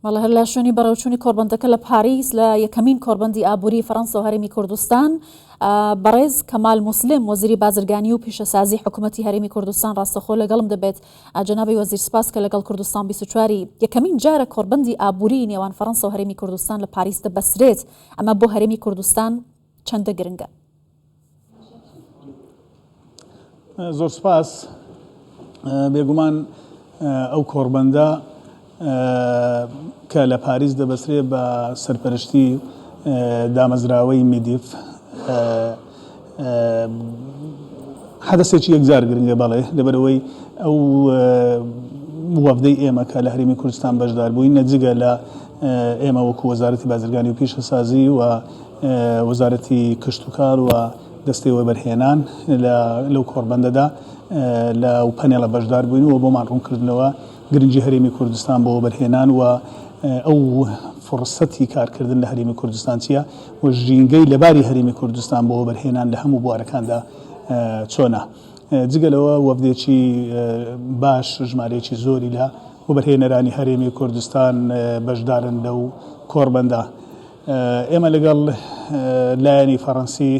بەڵێ هەر لە شوێنی بەڕێوچوونی کۆڕبەندەکە لە پاریس لە یەکەمین کۆڕبەندی ئابووری فەڕەنسا و هەرێمی کوردستان بەڕێز کەمال موسلم وەزیری بازرگانی و پیشەسازی حکوومەتی هەرێمی کوردستان ڕاستەخۆ لەگەڵم دەبێت جەنابی وەزیر سپاس کە لەگەڵ کوردستان 24 یەکەمین جارە کۆڕبەندی ئابووری نێوان فەڕەنسا و هەرێمی کوردستان لە پاریس دەبەسرێت ئەمە بۆ هەرێمی کوردستان چەندە گرنگە؟ زۆر سپاس. بێگومان ئەو کۆڕبەندە کە لە پاریس دەبەسرێ بە سەرپەرشتی دامەزراوەی میدیف حەدەسێکی یەکجار گرنگە بەڵێ لەبەرئەوەی ئەو وەفدەی ئێمە کە لە هەرێمی کوردستان بەشدار بووین نە جگە لە ئێمە وەکو وەزارەتی بازرگانی و پیشەسازی و وەزارەتی کشتوکاڵ و دەستەی وەبەرهێنان لە لەو کۆڕبەندەدا لە و پەنێڵە بەشدار بووین و بۆمان ڕوونکردنەوە گرنگی هەرێمی کوردستان بۆ وەبەرهێنان و ئەو فرسەتی کارکردن لە هەرێمی کوردستان چییە و ژینگەی لەباری هەرێمی کوردستان بۆ وەبەرهێنان لە هەموو بوارەکاندا چۆنە. جگە لەوە وەفدێکی باش ژمارەیەکی زۆری لە وەبەرهێنەرانی هەرێمی کوردستان بەشدارن لەو کۆڕبەندە. ئێمە لەگەڵ لایەنی فەڕەنسی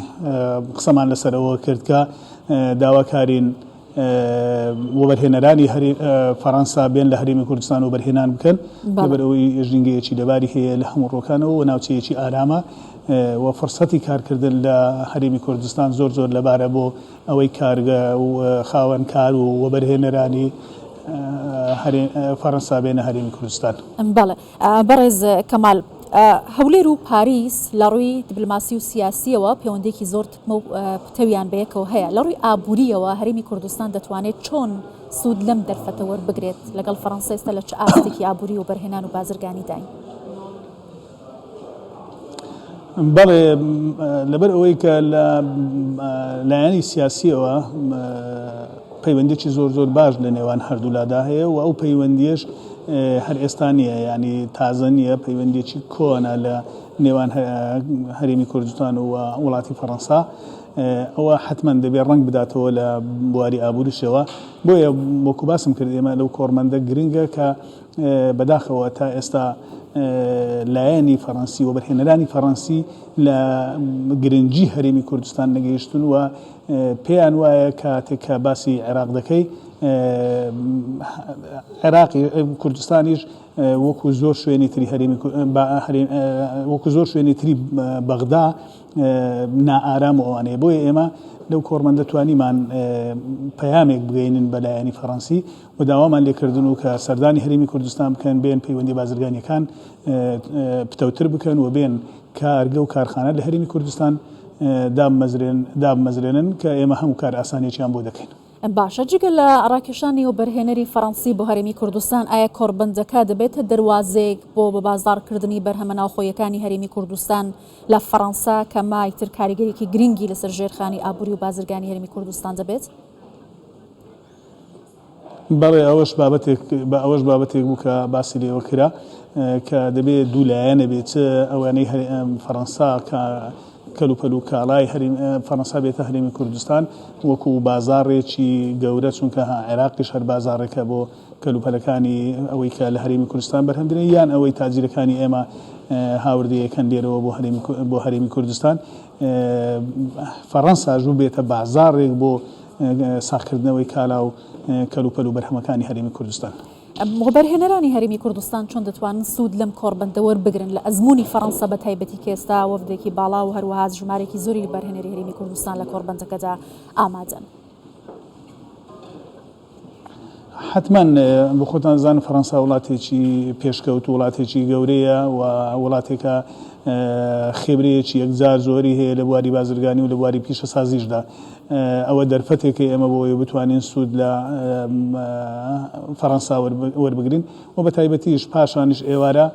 قسەمان لەسەر ئەوە کرد کە داواکارین وەبەرهێنەرانی فەڕەنسا بێن لە هەرێمی کوردستان وەبەرهێنان بکەن لەبەر ئەوەی ژینگەیەکی لەباری هەیە لە هەموو ڕووەکانەوە و ناوچەیەکی ئارامە و فرسەتی کارکردن لە هەرێمی کوردستان زۆر زۆر لەبارە بۆ ئەوەی کارگە و خاوەن کار و وەبەرهێنەرانی فەڕەنسا بێنە هەرێمی کوردستان. بەڵێ بەڕێز کەمال، هەولێر و پاریس لە ڕووی دیبلۆماسی و سیاسییەوە پەیوەندییەکی زۆر تکمە و پتەویان بەیەکەوە هەیە، لە ڕووی ئابوورییەوە هەرێمی کوردستان دەتوانێت چۆن سوود لەم دەرفەتە وەربگرێت لەگەڵ فەرەنسا ئێستا لە چ ئاستێکی ئابووری وەبەرهێنان و بازرگانیداین؟ بەڵێ لەبەر ئەوەی کە لە لایەنی سیاسیەوە پەیوەندێکی زۆر زۆر باش لە نێوان هەردوولادا هەیە و ئەو پەیوەندیش هەر ئێستا نییە ینی تازە نییە پەیوەندێکی کۆنە لە نێوان هەرێمی کوردستان و وڵاتی فەڕەنسا ئەوە حتمما دەبێت ڕنگ بداتەوە لە بواری ئابووریشەوە بۆیە وەکو باسم کرد ئێمە لەو کۆڕمەندە گرنگە کە بەداخەوە تا ئێستا لایەنی فەڕەنسی وەبەرهێنەرانی فەڕەنسی لە گرنگی هەرێمی کوردستان نەگەیشتون و پێیان وایە کاتێک کە باسی عێراق دەکەی عێراقی کوردستانیش وەکو زۆر شوێنی تری هەرێمی وەکو زۆر شوێنی تری بەغدا نائارام و ئەوانەیە بۆیە ئێمە لەو کۆڕمەندە توانیمان پەیامێک بگەینن بە لایەنی فەڕەنسی و داوامان لێکردن و کە سەردانی هەرێمی کوردستان بکەن، بێن پەیوەندیە بازرگانیەکان پتەوتر بکەن و بێن کارگە و کارخانە لە هەرێمی کوردستان دابمەزرێنن کە ئێمە هەموو کارئاسانیەکیان بۆ دەکەین. باشە جگە لە ڕاکێشانی وەبەرهێنەری فەڕەنسی بۆ هەرێمی کوردستان، ئایا کۆڕبەندەکە دەبێتە دەروازەیەک بۆ بەبازاڕکردنی بەرهەمە ناوخۆییەکانی هەرێمی کوردستان لە فەڕەنسا کە مایتر کاریگەریی گرنگی لەسەر ژێرخانی ئابووری و بازرگانی هەرێمی کوردستان دەبێت؟ بەڵێ ئەوەش بابەتێک بە ئەوەش بابەتێک بوو کە باسی لێوە کرا کە دەبێ دوو لایەنە بێت چ ئەوانەی فەڕەنسا کە کەلوپەل و کاڵای هەرێم فەڕەنسا بێتە هەرێمی کوردستان وەکو بازاڕێکی گەورە چونکە عێراقیش هەر بازاڕێکە بۆ کەلوپەلەکانی ئەوەی کە لە هەرێمی کوردستان بەرهەم دێنێ یان ئەوەی تاجیرەکانی ئێمە هاوردەیەکەن لێرەوە بۆ هەرێمی بۆ هەرێمی کوردستان فەڕەنساش ببێتە بازاڕێک بۆ ساغکردنەوەی کالا و کەلوپەل و بەرهەمەکانی هەرێمی کوردستان. وەبەرهێنەرانی هەرێمی کوردستان چۆن دەتوانن سوود لەم کۆڕبەندە وەربگرن لە ئەزموونی فەڕەنسا بە تایبەتی کە ئێستا وەفدێکی باڵا و هەروەها ژمارەیەکی زۆری وەبەرهێنەری هەرێمی کوردستان لە کۆڕبەندەکەدا ئامادەن؟ حەتمەن بۆ خۆتان زان فەرەنسا وڵاتێکی پێشکەوت وڵاتێکی گەورەیە و وڵاتێکە خێبرەیەکی یەکجار زۆری هەیە لە بواری بازرگانی و لە بواری پیشەسازیشدا ئەوە دەرفەتێکە ئێمە بۆ ئەوەی بتوانین سوود لە فەرەنسا وەربگرین و بە تایبەتیش پاشانیش ئێوارە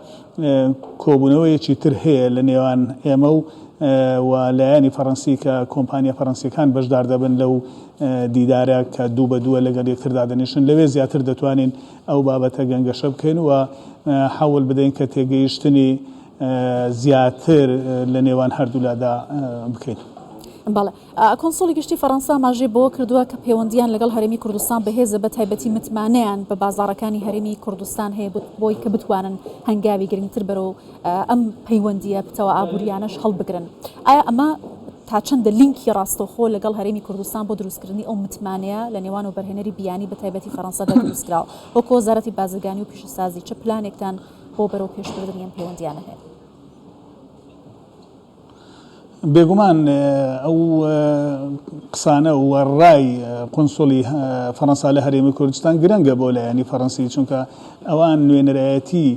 کۆبوونەوەیەکی تر هەیە لە نێوان ئێمە و و لایەنی فەڕەنسی کە کۆمپانیا فەڕەنسیەکان بەشدار دەبن لەو دیدارە کە دوو بە دووە لەگەڵ یەکتر دادەنیشن لەوێ زیاتر دەتوانین ئەو بابەتە گەنگەشە بکەین و حەول بدەین کە تێگەیشتنی زیاتر لە نێوان هەردوولادا بکەین. بەڵێ. کونسوڵی گشتی فەرەنسا ئاماژەی بەوە کردووە کە پەیوەندییان لەگەڵ هەرێمی کوردستان بەهێزە بە تایبەتی متمانەیان بە بازاڕەکانی هەرێمی کوردستان هەیە بۆی کە بتوانن هەنگاوی گرنگتر بەرەو ئەم پەیوەندییە پتەوە ئابوورییانەش هەڵبگرن. ئایا ئەمە تا چەندە لینکی ڕاستەوخۆ لەگەڵ هەرێمی کوردستان بۆ دروستکردنی ئەو متمانەیە لە نێوان وەبەرهێنەری بیانی بە تایبەتی فەرەنسادا دروستکراوە؟ وەکو وەزارەتی بازرگانی و پیشەسازی چ پلانێکتان بۆ بەرەو پێشبردنی ئەم پەیوەندییانە هەیە؟ بێگومان ئەو قسانە و ڕای قونسوڵی فەڕەنسا لە هەرێمی کوردستان گرنگە بۆ لایەنی فەڕەنسی، چونکە ئەوان نوێنەرایەتی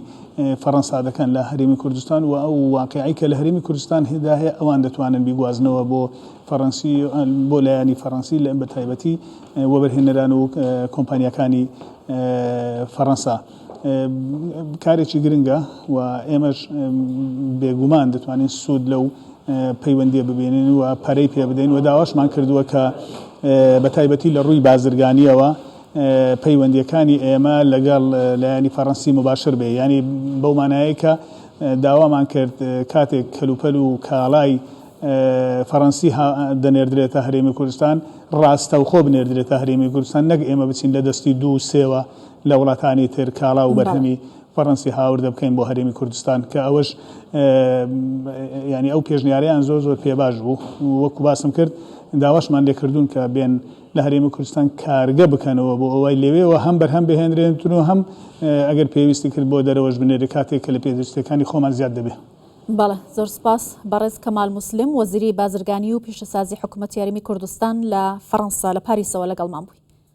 فەڕەنسا دەکەن لە هەرێمی کوردستان و ئەو واقیعەی کە لە هەرێمی کوردستان دا هەیە ئەوان دەتوانن بیگوازنەوە بۆ فەڕەنسی بۆ لایەنی فەڕەنسی لە بەتایبەتی وەبەرهێنەران و کۆمپانیاکانی فەڕەنسا. کارێکی گرنگە و ئێمەش بێگومان دەتوانین سوود لەو پەیوەندیە ببینین و پەرەی پێ بدەین و داواشمان کردووە کە بە تایبەتی لە ڕووی بازرگانیەوە پەیوەندیەکانی ئێمە لەگەڵ لایەنی فەڕەنسی مباشر بێ ینی بەو مانایە کە داوامان کرد کاتێک کەلوپەل و کاڵای فەڕەنسی دەنێردرێتە هەرێمی کوردستان ڕاستەوخۆ بنێردرێتە هەرێمی کوردستان نەک ئێمە بچین لە دەستی دوو سێوە لە وڵاتانی تر کاڵا و بەرهەمی فەڕەنسی هاوردە بکەین بۆ هەرێمی کوردستان کە ئەوەش ینی ئەو پێشنیارەیان زۆر زۆر پێ باش بوو وەکو باسم کرد داواشمان لێکردوون کە بێن لە هەرێمی کوردستان کارگە بکەنەوە بۆ ئەوەی لەوێوە هەم بەرهەم بهێنرێنتن و هەم ئەگەر پێویستی کرد بۆ دەرەوەش بنێرێ کاتێک کە لە پێدەویستیەکانی خۆمان زیاد دەبێ. بەڵێ زۆر سپاس بەڕێز کەمال موسلیم وەزیری بازرگانی و پیشەسازی حکومەتی هەرێمی کوردستان لە فەڕەنسا لە پاریسەوە لەگەڵمان بووی.